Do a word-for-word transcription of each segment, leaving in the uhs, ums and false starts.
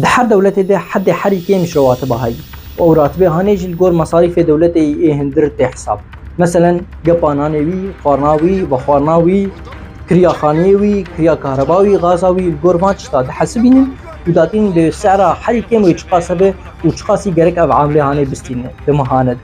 Di her dewletê de hedê herî kêm ji rewatiba heyî û ew ratibê hanê jî li gor mesarîfê dewletê yî ê hindir tê hesab. Meselen, gepa nanê wî, xwarina wî, vexwarina wî, kiriya xaniyê wî, kiriya kahreba wî, gaza wî, li gor van tişta dihesibînin û datînin bê sera herî kêm wê çiqas hebe û çiqasî gerek ev amilê hanê bistîne, bi mehane de.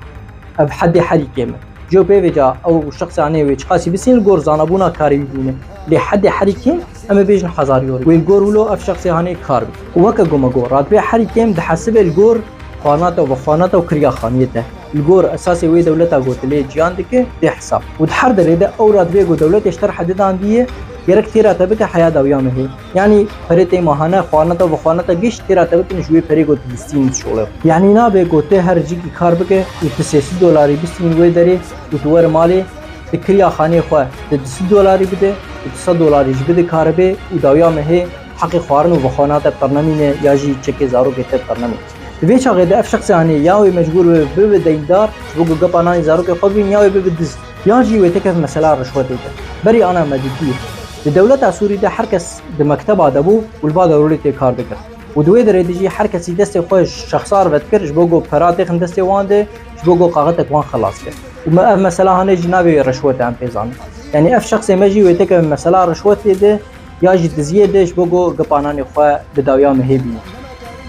Ev hedê herî kêm e. Ji pê vêca ew şexsê hanê wê çiqasî bistînin li gor zanabûna karê wî bûne. Lê hedê herî kêm em ê bêjin hezar euro. Wê li gor wilo ev şexsê hanê kar bike. Û weke ku me got, ratibê herî kêm dihesibe li gor xwarina te û vexwarina te û kiriya xaniyê te. Li gor esasê wê dewleta ku tu lê ciyan dike, tê hesab. Û di her derê de ew ratibê ku dewletê ji te re hedidandiye, gerek têra te bike heya dawiya mehê. Yanî perê te mahane, xwarina te û vexwarina te giş têra te bikin ji wê perê ku tu distînî şolê. Yanî nabe ku tu her cîkî kar bike û tu sê sed dolarî bistînî wê derê û tu were malê, tu kiriya xaniyê xwe tu du sed dolarî bide û tu sed dolarî jî bide karibê û dawiya mehê heqê xwarin û vexwarina te bi te re nemîne ya jî çekê zarokê te bi te re nemîne. Di vê çaxê de ev şexsê hanê ya wê mecbûr bibe, bibe deyndar, ji bo ku gepa nanê zarokê xwe bibîn, ya wê bibe diz. Yan jî wê têkeve mesela rişwetê de. Berî ana me dîtî. Di dewleta Sûrî de her kes di mekteba de bû û li ba dewletê kar dikir. Û di wê derê de jî her kesî destê xwe ji şexsan re vedikir, ji bo ku pera têxin destê wan de, ji bo ku kaxetek wan xelas kir. Û me ev mesela hanê jî navê wê rişwet e, em pê zanin. Yanî ev şexsê me jî wê têkeve mesela rişwetê de, ya jî diziyê de ji bo ku gepa nanê xwe bi dawiya mehê bîne.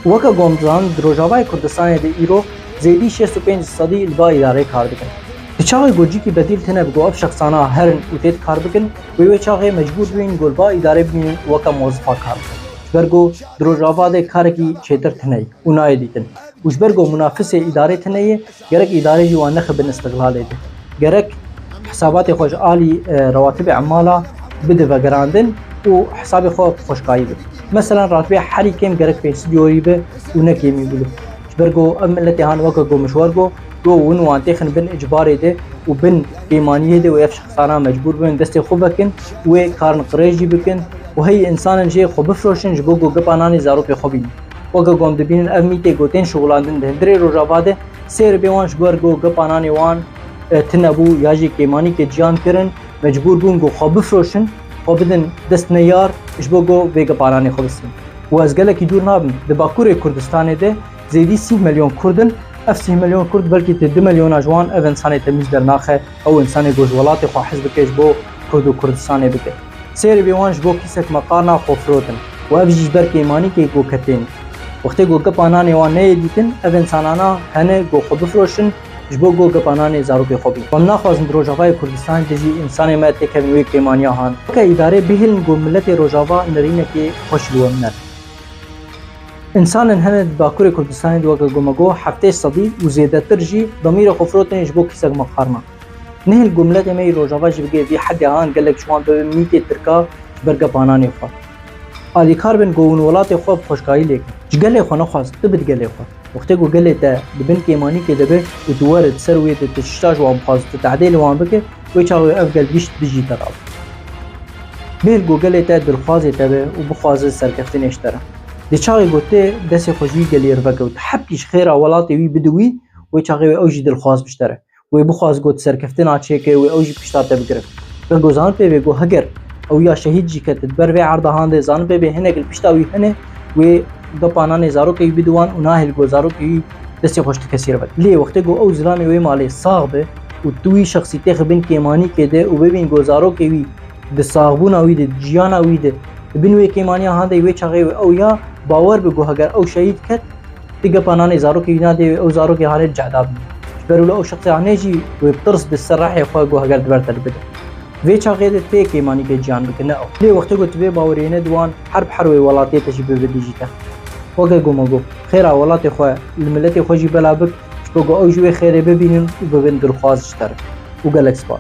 Weke ku em dizanin, di Rojavayê Kurdistanê de îro zêdî şêst û pênc sedî li ba îdareyê kar dikin. Di çaxê ku cîkî bedîl tune bi ku ev şexsana herin û tê de kar bikin, wê wê çaxê mecbûr bibîn ku li ba îdareyê bimînin û weke mozifa kar bikin. Ji ber ku di Rojava de karekî çêtir tune ye û nayê dîtin. Û ji ber ku munafisê îdarê tune ye, gerek îdare jî wan nexibin îstixlalê de. Gerek hesabatê xwe ji alî, e, rewatibê emala bide vegerandin û hesabê xwe bi xweşkayî bide. Meselan, ratibê herî kêm gerek pênc sed euro be û ne kêmî bû. Ji ber ku ev miletê han weke ku min ji we re got, ku hûn wan têxin bin icbarê de û bin kêmaniyê de û ev şexsana mecbûr bin destê xwe vekin û wê karin qirêj jî bikin û hey însanin jê xwe bifroşin ji bo ku gepa nanê zarokê xwe bînin. Weke ku em dibînin ev mîtê ku tên şixulandin di hundirê Rojava de, sê ribê wan ji ber ku gepa nanê wan, e, tune bû ya jî kêmanîkê ciyan kirin, mecbûr bûn ku xwe bifroşin, xwe bidin dest neyar ji bo ku vê gepa nanê xwe bistînin. Û ez gelekî dûr nabim, di Bakurê Kurdistanê de zêdî sî milyon Kurd in, ev sî milyon Kurd belkî ti du milyona ji wan ev însanê temiz dernaxe, ew însanê ku ji welatê xwe hez bike ji bo Kurd û Kurdistanê bike. Sê ribê wan ji bo kîsek meqarna xwe firotin û ev jî ji ber kêmanîkê ku ketên. Wextê ku gepa nanê wan neyê dîtin, ev însanana hene ku xwe bifroşin ji bo ku gepa nanê zarokê xwe bîn. Em naxwazin di Rojavayê Kurdistanê de jî însanê me têkevin wê kêmaniya han. Weke îdare bihêlin ku miletê Rojava nirînekê xweş li we bine. Însanên hene di Bakurê Kurdistanê de weke ku me got heftê sedî û zêdetir jî demîrê xwe firotin ji bo kîsek meqarna. Nehêl ku miletê me yî Rojava jî bigê vî hedê han gelek ji wan bibe mîtê tirka ji ber gepa nanê xwe. Alîkar bin ku hûn welatê xwe bi xweşkayî lê kin. Ji gelê xwe nexwaz, tu bi di gelê xwe. Wextê ku gelê te di bin kêmanîkê de be û tu were di ser wê de tu tişta ji wan bixwazî, tu tehdê li wan bike, wê çaxê ev gel gişt dijî te rabe. Bêl ku gelê te dilxwazê te be û bixwaze serkeftinê ji te re. Di çaxê ku tu destê xwe ji wî gelê re veke û tu hepkî ji xêra welatê wî bide wî, wê çaxê wê ew jî dilxwaz bi ji te re. Wê bixwaz ku tu serkeftina çêke, wê ew jî pişta te bigire. Weke ku zanibê bê ku heger ew ya şehîd jî kete di ber vê erda han de, zanibê bê hinek li pişta wî hene, wê gepa nanê zarokê wî bide wan û nahêl ku zarokê wî destê xwe ji ti kesî re veke. Lê wextê ku ew zilamê wê malê sax be û tu wî şexsî têxî bin kêmanîkê de û bibîn ku zarokê wî di saxbûna wî de, di jiyana wî de, di bin wê kêmaniya han de, wê çaxê wê ew ya bawer be ku heger ew şehîd ket, tu gepa nanê zarokê wî nadê, ew zarokê hanê li cehda bîne. Ji ber wilo ew şexsê hanê jî wê bi tirs di ser rehê xwe ku heger di ber te bide. Vê çaxê de tê kêmanîkê ciyan bike, ne ew. Lê wextê ku tu vê baweriyê ne di wan, her bi her wê welatiyê te jî bibe dijî te. Weke ku me got, xêra welatê xwe li miletê xwe jî bela bik, ji bo ku ew jî wê xêrê bibînin û bibin dilxwaz ji te re. Û gelek spas.